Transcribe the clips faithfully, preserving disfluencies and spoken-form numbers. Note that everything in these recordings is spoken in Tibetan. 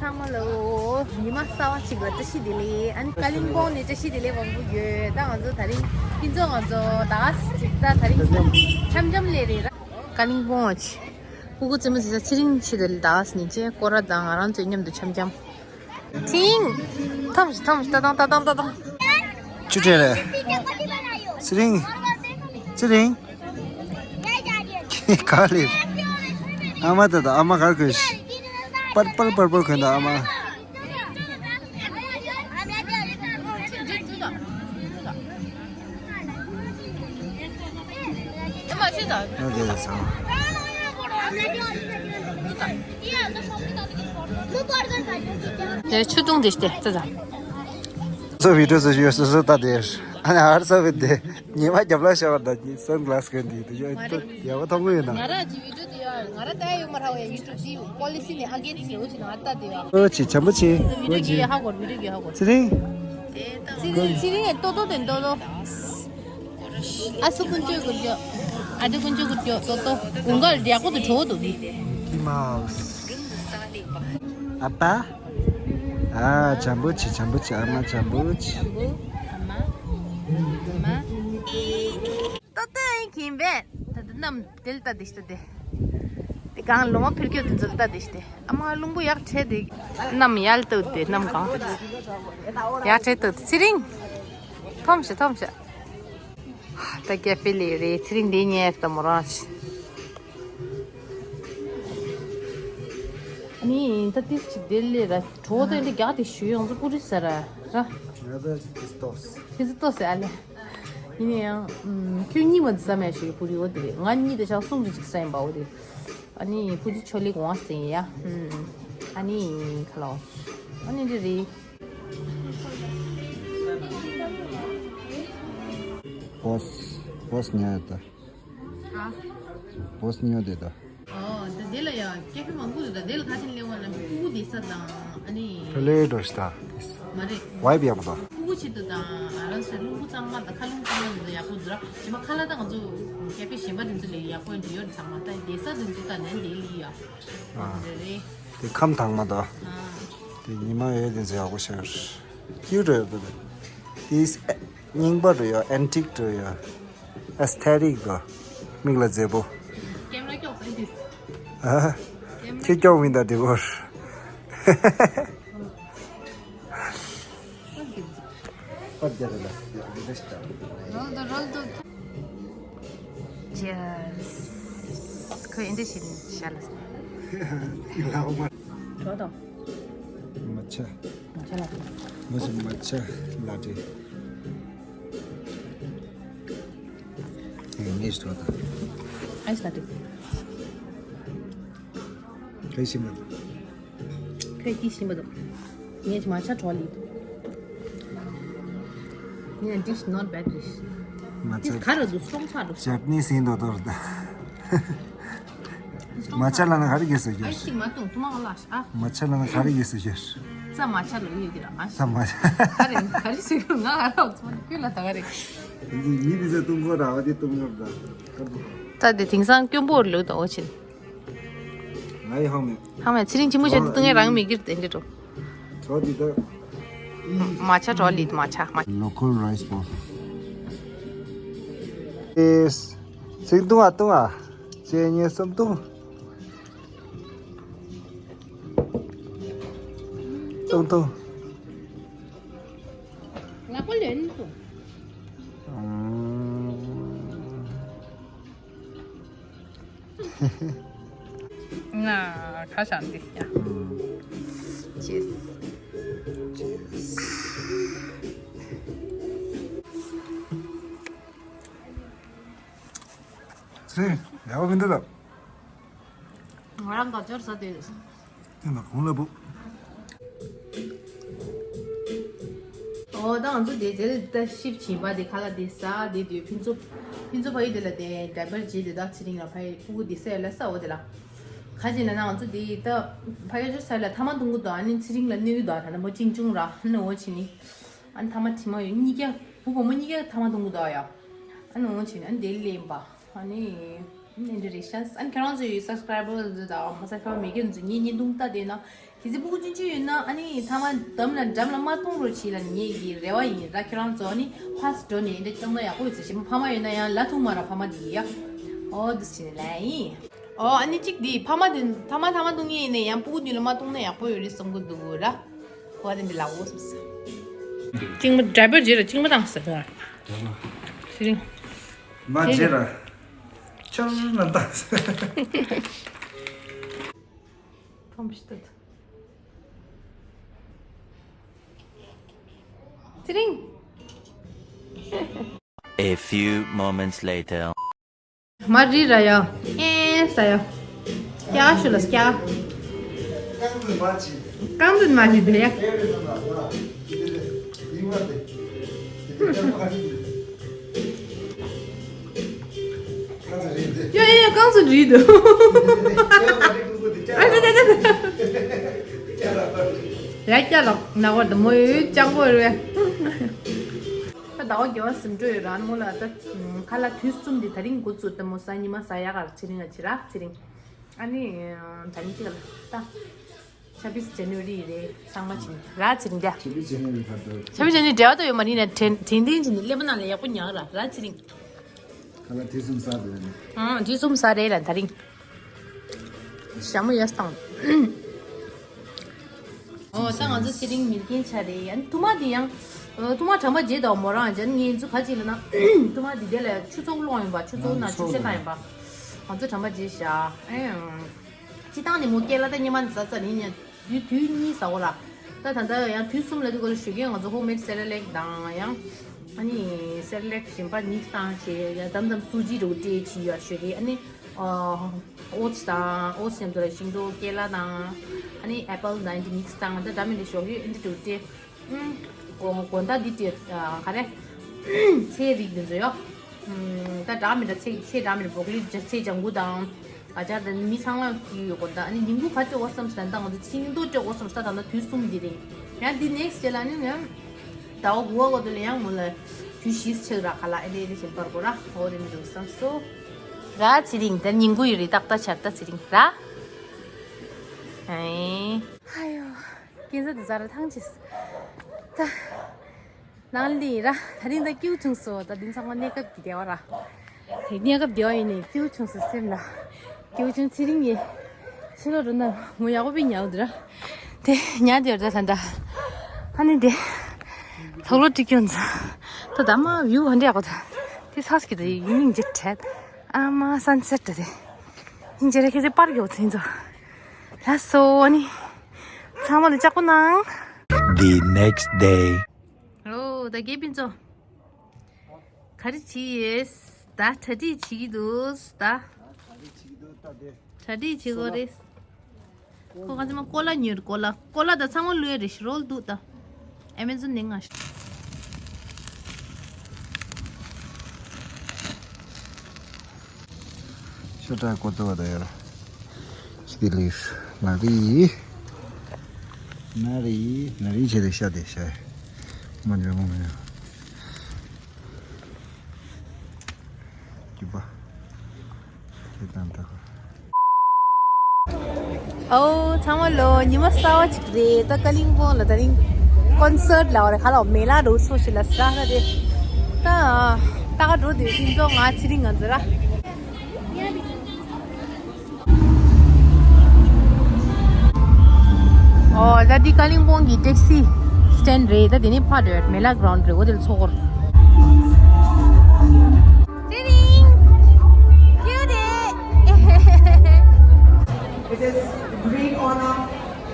ཚང་མ་ལོ། ཉི་མ་གསར་བ་གཅིག་ལ་བཀྲ་ཤིས་བདེ་ལེགས། ཨ་ནི་ཀ་ལིང་པོང་ནས་བཀྲ་ཤིས་བདེ་ལེགས་དབང་པོ་ཡོད། ད་ང་ཚོ་དེ་རིང་ཕུན་ཚོགས་ང་ཚོ་ད་ག་ཅིག་ད་དེ་རིང་འཆམ་འཆམ་ལས་རེད་ར། ཀ་ལིང་པོང་ཆེ། སྤུ་གུ་རྩེད་མོ་རྩེ་ས་ཚེ་རིང་ཆེ་དེ་ལ་ད་ག་ནས་ཆེ་སྐོར་ར་དང་ང་རང་ཚོའི་མཉམ་དུ་འཆམ་འཆམ། ཚེ་རིང་། ཐམས་ཤི་ཐམས་ཤི་ད་དང་ད་དང་ད་དང་། ཆུ་ཁྲེ་རེད། ཚེ་རིང་། ཚེ་རིང་། ག་ལེར། ཨ་མ་ད་ད་ཨ་མ་གར་གོས་ཤི། པར་པར་པར་པར་གོན་ད་ཨ་མ། དེ་ཆུ་བཏུང་དེ་སྟེ་ཙི་ཙ། སོ་བི་ཏྲོ་སོ་ཞུ་སོ་སོ་ལྟ་དེ། ཨ་ནི་ཨར་སོ་བི་དེ་ཉི་མ་རྒྱབ་ལ་ཤོར་ད་སན་ག་ལ་སི་གོན་དེ་དེ་ཡོད་ཡག་པོ་མཐོང་གི་ཡོད་ན། ང་ར་ཅི་བི་ཏྲོ་དེ་ཡ་ང་ར་ལྟ་ཡ་ཡོད་མ་ར་བ་ཡ་ཡུ་ཊུབ་དེ་པོ་ལི་སི་ནས་ཨ་གེན་སི་ཡོད་ཅི་ན་ང་ལྟ་དེ་ཡ། ཨོ་ཆི་ཆམ་པོ་ཆི། བི་ཏྲོ་གི་ཧ་གོ་བི་ཏྲོ་གི་ཧ་གོ། ཚེ་རིང་། ཚེ་རིང་ཚེ་རིང་ཏོ་ཏོ་དེ་ཏོ་ཏོ། ཨ་སུ་ཀུན་སྤྱོད་ཀུན་སྤྱོད། ཨ་ཏི་ཀུན་སྤྱོད་ཀུན་སྤྱོད་ཏོ་ཏོ། དགུན་ཁ་ལ་ཡག་པོ་དུ་གྲོགས་འདུག་གི། ཀི་མའོ་སི། ཨ་ཕ། ཨ་ཇམ་པོ་ཆེ་ཇམ་པོ་ཆེ། ཨ་མ་ཇམ་པོ་ཆེ། ཨ་མ། ཨ་མ། ཏོ་ཏོ་ཨེ་ཁྱིམ་པས། ད་ལྟ་གནམ་དེ་ལ་ལྟ་དེ་ཤི་ཏོ་དེ། དེ་གང་ལོ་མ་ཕིར་སྐྱོད་དེ་ཚོ་ལ་ལྟ་དེ་ཤི་དེ། ཨ་མ་རླུང་བུ་ཡག་བྲེས་དེ། གནམ་ཡལ་ཏོ་དེ་གནམ་གང་། ཡག་བྲེས་ཏོ་དེ་ཚེ་རིང་། ཐོམ་ཤ་ཐོམ་ཤ། ད་ཀེ་ཧྥེ་ལས་རེད། ཚེ་རིང་འདི་ཉལ་ད་མོ་རང་ཤི། ནི་ད་ཏིས་ཅིག་དེ་ལས་ར་གྲོ་དེ་འདི་རྒྱག་དེ་ཞུ་ཡོང་ཚོ་པུ་རི་ས་ར་ར། ང་ཚོ་ཏིས་ཏོས། ཏིས་ཏོས་ཨ་ལེ། ཡིན་ན་ཡང་ཁྱོད་གཉིས་མ་འཛམ་ཡ་ཞུ་པུ་རི་འོ་དེ་རེད། ང་གཉིས་དེ་ཆགས་གསུམ་རེ་ཅིག་ས་ཡིན་པ་འོ་དེ། ཨ་ནི་ཕུ་ཅི་ཆོ་ལི་གོང་ཟིན་ཡ། ཨ་ནི་ཁ་ལོ། ཨ་ནི་འདི་རེད། བོས་བོས་ཉལ་ད། ཨ། བོས་ཉོ་དེ་ད། ཨོ་ད་དེ་ལ་ཡ་ཀེ་ཧྥེ་མང་པོ་འདུག་ད་དེ་ལ་ཁ་ཆེན་ལེ་ཝན་ལ་ཕྲུ་གུ་བསྡད་ས་དང་ཨ་ནི། ཕེ་ལེ་འགྲོ་ཤི་ད། མ་རེད། ཝའི་བི་ཡག་པོ་ད། ཕྲུ་གུ་ཆེད་དུ་དང་ང་རང་ཚོའི་རླུང་བུ་གཙང་མ་དང་ཁ་རླུང་གཙང་མ་འདི་ཚོ་ཡག་པོ་འདུག་ར། གཞན་པ་ཁ་ལག་ད་ང་ཚོ་ཀེ་ཧྥེ་གཞན་པ་དེ་ཚོ་ལས་ཡག་པོ་འདྲ་ཡོད་ཚང་མ་ད་བསྡད་ས་དེ་ཚོ་ད་ནན་དེ་ལི་ཡ། ཨ། རེད་རེད། དེ་ཁམ་དྭངས་མ་ད། ཨ། དེ་ཉི་མ་ཡོད་དེ་ཚོ་ཡག་པོ་ཤར། ཀིའུ་ཊི་རེད་པ་དེ། དེ་རྙིང་པ་རེད་ཡ། ཨན་ཊིག་རེད་ཡ། ཨེས་ཐེ་ཊིག་དང་། མིག་ལ་མཛེས་པོ། ཀེམ་ར་ཀྱོག་ཟེར་དུས། ཨ། ཁྱེད་ཀྱོག་མིན་ད་དེ་བོར། རོལ་དུ་རོལ་དུ། ཅེས། ཁོས་ཨེ་འདྲ་བྱས་ནས་ཤ་ལ། ལའོ་མ། གྲོ་དང་། མ་ཆ། མ་ཆ་ལ་ཏེ། མ་ཆ་མ་ཆ་ལ་ཏེ། ངས་ངས་ཞིག་ཐོག་ད། ཨའི་སི་ལ་ཏེ། ཁོས་ཤིམ་པ་འདུག་ཁོས་ཀྱིས་ཤིམ་པ་འདུག་ངས་མ་ཆ་གྲོ་ལི། ངས་dish not bad dish། མ་ཆ། ཏིས་ག་ར་འདུག་སྲོང་ཚ་འདུག Japanese ཡིན་འདུག་དོར་ད། མ་ཆ་ལ་ན་ག་རེ་གིས་ཟེར་རྒྱུ། ཨའི་ཤིག་མ་བཏུང་ཐུ་མ་ལ་ཨ། མ་ཆ་ལ་ན་ག་རེ་གིས་ཟེར་རྒྱུ། ས་མ་ཆ་ལ་ཡོད་ཀྱི་ར་ཨ། ས་མ་ཆ། ག་རེ་ག་རེ་ཟེར་རྒྱུ་ང་ཨ་ར་ཚོ་ཁྱོད་ལ་ད་ག་རེ། ཡིན་ཡིན་དེ་ཚོ་བཏུང་གོ་ར་བ་དེ་བཏུང་གོ་ར། ད་དེ་དེང་སང་སྐྱོན་པོ་ལོས་དང་འོ་ཆེན། ང་ཡི་ཧང་མེད། ཧང་མེད་ཚེ་རིང་ཅི་མོ་བྱེད་དུ་ཏུང་ངེ་རང་མི་གིར་དེ་འདྲ་འགྲོ། གྲོ་འདི་ད། མ་ཆ་གྲོ་ལི་མ་ཆ་མ། Local rice ball། ཨེས། ཚིག་བཏུང་ཨ་བཏུང་ཨ། ཅེ་ཉེ་སུམ་བཏུང་། བཏུང་བཏུང་། ང་ཀོ་ལེན་བཏུང་། ཨུམ། ང་ཁ་བྱང་འདི་ཡ། ཅེས། ཅེས། ཚེ་ཡག་པོ་མི་འདུག་ལབ། ང་རང་ག་ཅོར་ཟ་དེ། ཡང་ན་གོང་ལ་བུ། ཨོ་ད་ང་ཚོ་དེ་དེ་ལ་ད་ཤིབ་བྱིན་པ་དེ་ཁ་ལ་དེ་ཟ་དེ་དུས་ཕུན་ཚོགས་ཕུན་ཚོགས་ཕ་ཡུལ་དེ་ལ་དེ་ཌའི་པར་བརྗེས་དེ་ད་ཚེ་རིང་ལ་ཕ་ཡུལ་སྤུ་གུ་དེ་ཟ་ཡ་ལ་ཟ་འོ་དེ་ལ། ག་ཅི་ན་ན་ང་ཚོ་དེ་ད་ཕ་ཡུལ་ཅོ་ས་ལ་ཐ་མ་དུང་གུ་དང་ཨ་ནི་ཚེ་རིང་ལ་གནོད་གི་དང་ད་ན་མོ་ཅིང་ཅུང་ར་ཨ་ནི་འོ་ཆི་ནི། ཨ་ནི་ཐ་མ་དྲི་མ་ཡོད་གཉིས་ཀ་བུ་བུ་མོ་གཉིས་ཀ་ཐ་མ་དུང་གུ་དང་ཡ། ཨ་ནི་འོ་ཆི་ནི་ཨ་ནི་དེ་ལེན་པ། ཨ་ནི། ཨ་ནི་འདི་རེད་ཤག་ཨ་ནི་ཁྱེད་རང་ཚོའི་སབ་སི་ཀ་རའི་བར་འདི་དང་མ་སབ་སི་ཀ་རའི་བར་མེད་མཁན་ཚོ་ངའི་བརྙན་ཐུང་ལྟ་བསྡད་ན་ གལ་སྲིད་སྤུ་གུ་ཆུང་ཆུང་ཡོད་ན་ཨ་ནི་ཐ་མག་འདམ་ལ་འགྲམ་ལ་མ་གཏོང་རོགས་བྱེད་ལབ་ངེད་ཀྱི་རེ་བ་ཡིན། ད་ཁྱོད་རང་ཚོ་ཨ་ནི་ཕར་ཚུར་འགྲོ་ནས་འདི་སྐྱོང་ན་ཡག་པོ་ཡོད་ཟེར། ཞིམ་པོ་ཕ་མ་ཡོད་ན་ཡང་ལ་ཐུག་མ་ར་ཕ་མ་འདི་ཡ། ཨོ་འདི་བྱས་ནས་ལབ་ཡིན། ཨོ་ཨ་ནི་གཅིག་འདི་ཕ་མ་འདི་ཐ་མག་ཐ་མག་གཏོང་ངེས་ཡིན་ནས་ཡང་སྤུ་གུ་འདི་ལ་མ་གཏོང་ན་ཡག་པོ་ཡོད་རེད་བསམ་གི་འདུག་ར། ཁོ་འདི་འདི་ལ་འོ་བསམ་ས། གཅིག་མ་ཌའི་པར་བརྗེས་ར་གཅིག་མ་བཏང་ས་དེ་ལ། དེ་ལ། ཚེ་རིང་། མ་བརྗེས་ར། ཆར་ན་བཏང་ས། ཁྲོམ་ཕྱི་ལྟ། ཚེ་རིང་། A few moments later. མ་རི་ར་ཡ། ཨེ་ས་ཡ། སྐྱ་ཤུ་ལ་སྐྱ། རྐང་འཛིན་མ་བྱེད་པས། ཡ་ཡ་ཡ་རྐང་འཛིན་རེད་འདུག་ཨ་ད་ད་ད་ད། ཡ་སྐྱ་ལ་ན་བར་དུ་མོ་ཡོད་ཅང་པོ་རེད། ད་ཟླ་བ་བརྒྱད་པ་ཟིན་འགྲོ་ཡོད་རང་མོ་ལ་ད་ཁ་ལག་དུས་གསུམ་འདི་ད་རིང་འགོ་བཙུགས་ད་མོ་ས་ཉི་མ་ས་ཡག་ག་ཚེ་རིང་ང་ཆི་ར་ཚེ་རིང་། ཨ་ནི་ད་རིང་ཅི་ག་ལ་ད་ཆབ་བིས་ཇ་ནུ་རི་རེད་ཚང་མ་ཆི་ར་ཚེ་རིང་རྒྱ། ཆབ་བིས་ཇ་ནུ་རི་འབྲེལ་བ་ད་ཡོད་མ་རེད་ན་དྲན་དྲན་དྲན་ཅི་ནི་ཀླད་པ་ནང་ལ་ཡག་པོ་ཉག་ར་ར་ཚེ་རིང་། ཁ་ལག་དུས་གསུམ་ཟ་དགོས་ནི། ཨང་དུས་གསུམ་ཟ་རེད་ལ་ད་རིང་། ཞྭ་མོ་ཡོད་སྟངས། ཨོ་ད་ང་ཚོ་ཚེ་རིང་མི་རྒན་ཆ་རེད། ཨ་ནི་ཐུ་མ་དེ་ཡང་། ཨ་ཐུ་མ་དྲན་པ་བརྗེད་དང་མོ་རང་ཅན་ངས་ཚོ་ག་ཅིག་ལ་ན། ཐུ་མ་དེ་དེ་ལ་ཆུ་ཚོགས་སློང་ཡིན་པ་ཆུ་ཚོགས་ན་ཆུ་ཤ་བཏང་ཡིན་པ། ང་ཚོ་དྲན་པ་བརྗེད་ཤག་ཨེ། སྤྱི་བཏང་ནས་མོ་སྐྱེས་ལ་ད་ཉི་མ་ནས་ཟ་ཚར་ཡིན་ཡང་དུས་དུས་གཉིས་ཟ་འོ་ར། ད་ད་ལྟ་ཡང་དུས་གསུམ་ལ་དུས་གོ་ལ་ཞུ་མཁན་ང་ཚོ་ཧོམ་མེད་སེ་རེ་ལེག་དང་ཡང་། ཨ་ནི་སེ་རེ་ལེག་གཞན་པ་མིག་སི་བཏང་བྱས་ཡང་དམ་དམ་སུ་ཇི་རུ་སྤྲད་བྱས་ཡོད་ཞུ་གི་ཨ་ནི། ཨོ་ཨོ་ཊི་སི་དང་ཨོ་ཊི་སི་མཉམ་དུ་ལ་ཤིང་ཏོག་ཀེ་ལ་དང་། ཨ་ནི་ཨེ་པལ་དང་འདི་མིག་སི་དང་ད་འདྲ་མི་འདྲ་ཞོག་གི་འདི་དུ་སྟེ། ཨུམ། གོ་གོ་ད་འདི་སྟེ་ག་རེ། ཚལ་རིགས་འདི་ཚོ་ཡོ། ཨུམ། ད་འདྲ་མི་འདྲ་ཚལ་ཚལ་འདྲ་མི་འདྲ་བོག་ལི་ཚལ་ལྗང་གུ་དང་། ག་ཅར་དང་མི་ཚང་མ་ཀྱི་ཡོད་གོ་ད་ཨ་ནི་ཉིན་གུང་ག་ཅོ་བ་བསམ་ས་ད་ང་ཚོ་ཤིང་ཏོག་ཅོ་བ་བསམ་ས་ད་ད་དུས་གསུམ་འདི་རེད། ཡང་འདི་ནེག་སི་ཊི་ལ་ནི་ཡང་། ཟླ་བ་དགུ་བ་གོ་དེ་ལ་ཡང་མོ་ལ་དུས་བཞི་ཆགས་ར་ཁ་ལ་ཨེ་འདྲེ་ཨེ་འདྲེ་བཞིན་པར་གོ་ར་འོ་དེ་མི་འདུག་བསམ་སོ། ར་ཚེ་རིང་དེ་ཉིན་གུང་ཡོད་རེད་ཏག་ཏག་ཆར་ད་ཚེ་རིང་ར། ཨེ། ཧ་ཡོ། སྐྱེ་ས་དེ་ཟ་ར་ཐང་ཆེས། ད། ནང་ལི་ར་ད་རིང་ད་སྐྱིད་པོ་བྱུང་སོ་ད་དེ་ཚང་མ་གནས་སྐབས་ཀྱི་བདེ་བ་ར། དེ་གནས་སྐབས་བདེ་བ་ཡིན་ནས་སྐྱིད་པོ་བྱུང་སོ་སེམས་ལ། སྐྱིད་པོ་བྱུང་ཚེ་རིང་ཡིན། ཕྱི་ལོགས་འགྲོ་ན་མོ་ཡག་པོ་པི་ཉལ་འདུག་ར། དེ་ཉལ་དེ་ཡོད་ད་ད་ད། ཨ་ནི་དེ། ལྷོག་ལྷོག་ཀྲིག་ཀྱོན་ཚ། ད་ད་མ་བིའུ་ཧ་འདྲེ་ཡག་པོ་ད། དེ་ཚགས་ཀྱི་ད་ཡིན་མིན་ཇེ་ཁྲེད། ཨ་མ་སན་སེཊ་ད་དེ། ཡིན་ཇེ་རེ་ཁེ་ཚེ་པར་གྱོ་ཚིན་ཚོ། ལ་སོ་ཨ་ནི། ཚང་མ་ལ་ལྕགས་པོ་གནང་། The next day. ཨོ་ད་རྒས་པིན་ཚོ། ག་རེ་བྱེད་ཡོད། ད་གྲ་སྒྲིག་བྱེད་ཀྱི་འདུག་ད། གྲ་སྒྲིག་བྱེད་དགོས་རེད། ཁོ་ག་ཚོད་མ་ཀོ་ལ་ཉོས་རེད་ཀོ་ལ་ཀོ་ལ་ད་ཚང་མ་ལུས་རེད་ཤི་རོལ་འདུག་ད། ཨེ་མེ་ཛོན་ནས་ང་ཤི། ཤོ་ཏྲ་ཀོ་ཏོ་བ་ད་ཡོད་ར། ཅི་དེ་ལིས་ན་རི། ན་རི་ན་རི་བྱེད་དེ་ཤ་དེ་ཤ། མ་འཇོག་མ་མི་འཇོག་རྒྱུག་པ། དེ་དང་འདྲ། ཨོ་ཚང་མ་ལོ་ཉི་མ་གསར་བ་ཅིག་རེད་ད་ཀ་ལིང་པོང་ལ་ད་རིང་ཀོན་སར་ལ་བ་རེད་ཁ་ལོ་མེ་ལ་རུ་སོ་ཞིག་ལ་སྲ་ཧ་རེད། ད་ད་ག་འགྲོ་དུས་ཤིང་ཚོ་ང་ཚེ་རིང་ང་ཚོ་ར། ཨོ་ད་འདི་ཀ་ལིང་པོང་གི་ཊེག་སི་སི་ཊེན་ཌི་རེད་ད་དེ་ནི་ཕ་འདྲ་མེ་ལ་གྷ་རའུན་ཌི་རེད་འོ་དེ་ལ་ཚོགས་སྐོར། ཚེ་རིང་། ཁྱོད་དེ། It is great honor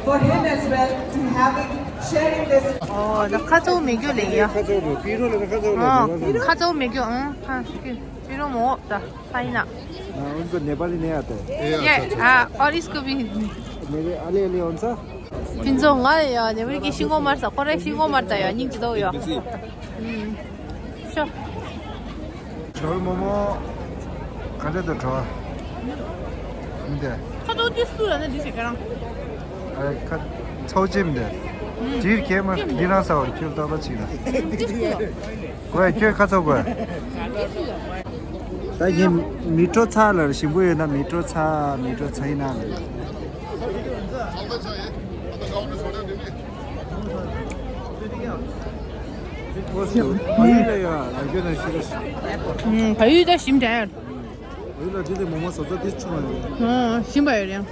for him as well to having sharing this. ཨོ་ད་ཁ་ཚོ་མེ་རྒྱུ་ལེ་ཡ། ཁ་ཚོ་མེ་པི་རོ་ལ་ཁ་ཚོ་མེ། ཨོ་ཁ་ཚོ་མེ་རྒྱུ་ཨང་ཁ་ཚོ་མེ་རྒྱུ། Hi na. Ah, unko Nepali nahi aata hai. Yeah, ah, aur isko bhi. मेरे आले आले कौन सा? Pinzo nga ya, ne wiki shingo marsa, kore shingo marta ya, ning jido ya. Hmm. Sure. ཇོ་མོ་མོ། ག་འདྲ་འདུག་བྲོ་བ། མི་འདུག་ཁ་ཏོ་ཏིས་ཏུ་ལ་ན་འདི་ཞིག་ག་རང་། ཨ་ཁ་ཚོགས་ཅིག་མི་འདུག་ཅིར་ཁྱེད་མ་འདི་རང་ས་བར་ཁྱོད་ལྟ་བ་ཅིག་ན། ཏིས་ཏུ་ལ། གོ་ཁྱོད་ཁ་ཚོགས་གོ་ཏིས་ཏུ་ལ། ད་ཡིན་མི་སྤྲོ་ཚ་ལ་ཞིམ་པོ་ཡོད་ན་མི་སྤྲོ་ཚ་མི་སྤྲོ་ཚ་ཡིན་ན་ལ། ཨོ་ཤི། ཕ་ཡུལ་ལ་ཡ་ལ་རྒྱུ་ན་ཤི་ར་ཤི། ཕ་ཡུལ་ད་ཞིམ་དྲག་ཡ། ཕ་ཡུལ་ལ་དེ་དེ་མོ་མ་ཟ་ད་དེ་ཆུང་ཡ། ཨོ་ཞིམ་པ་ཡོད་རེད།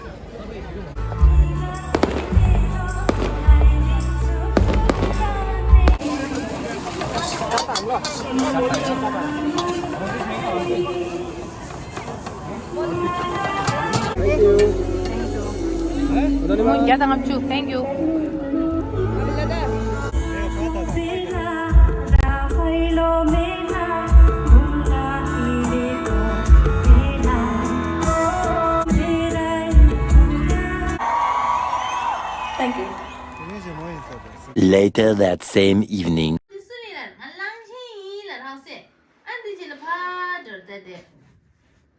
Thank you. Thank you. Later that same evening. ཨ་འདི་ཅི་ལ་ཕ་འགྲོ་ད་དེ།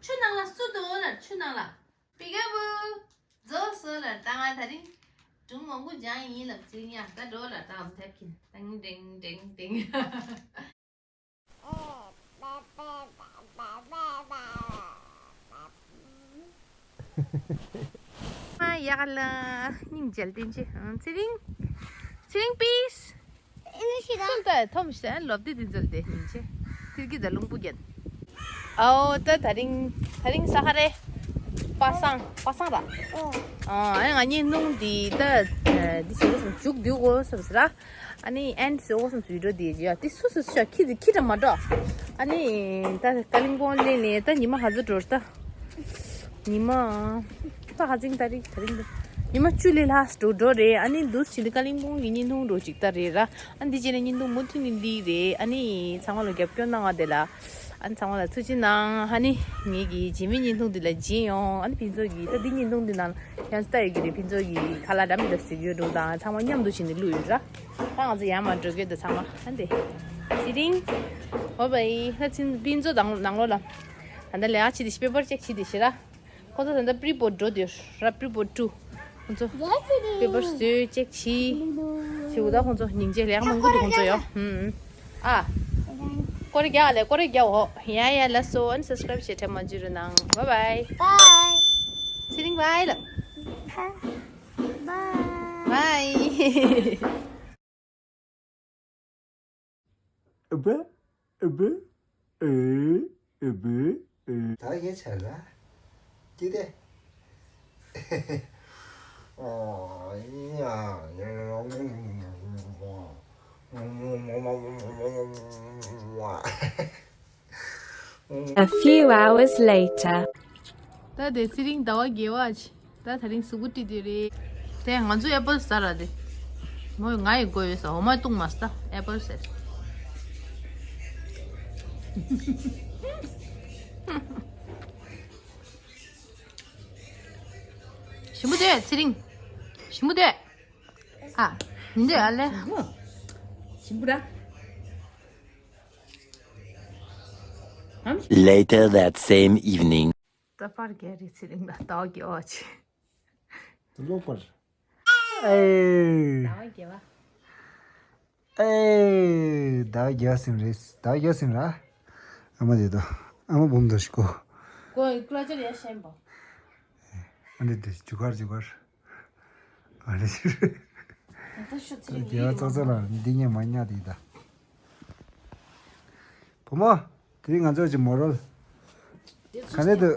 ཆུ་ནང་ལ་སུ་འདུག་ལ། ཆུ་ནང་ལ། པི་ཀ་བུ། རྫོགས་སོང་ལ། ད་ང་དེ་རིང་སྒྲུང་མང་པོ་སྦྱངས་ཡིན་ལབ་ཚིག་ཡང་ད་འགྲོ་ལ། ད་ང་ཚོ་དེབ་ཀྱིན་ཏེང་ཏེང་ཏེང་ཏེང་། ཨ་ཡག་ལ། སྙིང་རྗེ་བསྟན་ཅི། ཚེ་རིང་། ཚེ་རིང་པིས། ཨེ་ནི་ཤི་ད། སུམ་ད་ཐོམ་ཤ་ལོབ་དེ་དེ་ཚོལ་དེ་སྙིང་རྗེ། ཐིར་གི་ད་རླུང་བུ་རྒྱན། ཨའོ་ད་དེ་རིང་དེ་རིང་ས་ཧ་རེ། པ་སངས་པ་སངས་ར། ཨ་ང་གཉིས་སྣུམ་དེ་ད་དེ་བྱེད་སོང་། མཇུག་བསྡུ་དགོས་སོང་ཟེར་ར། ཨ་ནི་ཨེན་ཟེར་དགོས་སོང་། བི་ཌིའོ་དེ་ཡ་དེ་སུ་སུ་ཤ་ཁྱི་དེ་ཁྱི་འདྲ་མ་འགྲོ། ཨ་ནི་ད་ཀ་ལིང་པོང་ལེན་ནས་ད་ཉི་མ་ག་ཚོད་འགྲོ་ད། ཉི་མ། ད་ཧ་ཅིང་ད་རིང་དེ་རིང་དུ། ཉི་མ་བཅུ་ལས་ལྷག་འགྲོ་འགྲོ་རེད། ཨ་ནི་འདུག་བྱས་ཏེ་ཀ་ལིང་པོང་གི་བརྙན་ཐུང་འགྲོ་ཅིག་ལྟ་རེད་ར། ཨ་འདི་བྱས་ནས་བརྙན་ཐུང་མུ་མཐུད་ནས་འདི་རེད། ཨ་ནི་ཚང་མ་ལ་རྒྱབ་སྐྱོར་གནང་བ་དེ་ལ། ཨ་ནི་ཚང་མ་ལ་ཐུགས་རྗེ་གནང་། ཨ་ནི་ངེད་ཀྱི་རྗེས་མའི་བརྙན་ཐུང་འདི་ལ་མཇལ་ཡོང་། ཨ་ནི་ཕུན་ཚོགས་ཀྱིས་ད་འདི་བརྙན་ཐུང་འདི་ནང་ཡང་ལྟ་ཡོད་ཀྱི་རེད། ཕུན་ཚོགས་ཀྱིས་ཁ་ལག་འདྲ་མི་འདྲ་གཟིགས་ཡོད་འགྲོ་དང་། ཚང་མ་མཉམ་དུ་བྱས་ནས་བླུགས་ཡོད་ར། ད་ང་ཚོ་ཡར་མར་འགྲོ་གི་ཡོད་ད་ཚང་མ། ཨ་འདི། ཚེ་རིང་། འོ་བའི་ཧ་ཚིན་ཕུན་ཚོགས་དང་ནང་ལོགས་ལ། ད་ལྟ་ལས་ཀ་བྱེད་དེ་ཤི་པེ་པར་ཅེག་བྱེད་དེ་ཤི་ར། ཁོ་ཚོ་ད་ལྟ་པི་རི་བོར་ཌི་འགྲོ་དུས་ར། པི་རི་བོར་ཌི་ཊུ། ཁོ་ཚོ་པེ་པར་བཟོས་ཅེག་བྱས། བྱས་འོ་ད་ཁོ་ཚོ་སྙིང་རྗེ་ལས་ཀ་མང་པོ་འདུག་ཁོ་ཚོ་ཡོ། ཧུམ། ཨ། ཀོ་རེ་རྒྱག་ལེ། ཀོ་རེ་རྒྱག་འོ། ཡ་ཡ་ལ་སོ། ཨ་ནི་སབ་སི་ཀ་རབ་བྱེད་འཕྲལ་མ་བརྗེད་རོགས་གནང་། བའི་བའི། བའི། ཚེ་རིང་བའི་ལ། བའི། བའི། ཨ་བ། ཨ་བ། ཨེ། ཨ་བ། ཨེ། ད་ངས་བྱས་ལ། ཀྱི་ཏེ། A few hours later. ད་དེ་ཚེ་རིང་ཟླ་བ་བརྒྱད་པ་ཆེ། ད་དེ་རིང་གཟུགས་པོ་བཀྲུས་དེ་རེད། དེ་ང་ཚོ་ཨེ་པལ་ཟ་ར་དེ། མོ་ང་ཡི་མགོ་ཡོད་ས་འོ་མ་བཏུང་མ་ཟ། ཨེ་པལ་ཟེར། ཞིམ་པོ་དེ་ཚེ་རིང་། ཞིམ་པོ་དེ། ཨ། འདི་ཨ་ལེ། ཞིམ་པོ་ར། Later that same evening. ད་པར་རྒྱ་རི་ཚེ་རིང་ལ་ཟླ་བ་བརྒྱད་པ་ཆེ། དུ་ལོག་པར། ཨེ། ཟླ་བ་བརྒྱད་པ། ཨེ། ཟླ་བ་བརྒྱད་པ་ཟིན་རེད། ཟླ་བ་བརྒྱད་པ་ཟིན་ར། ཨ་མ་དེ་དོ། ཨ་མ་འབུམ་དོ་ཞིག་གོ། གོ་ཡི་ཀླ་ཅར་ཡ་ཤན་པོ། ཨ་འདི་འདི་རྒྱུ་གར་རྒྱུ་གར། ཨ་རེ། ད་ཤོ་ཚེ་རིང་། དེ་བ་ཙག་ཙག་ལ་འདི་ངས་མ་ཉག་དེ་ད། བུ་མོ། དེ་རིང་ང་ཚོ་ཅི་མོ་རོལ། ག་ནས་འདུག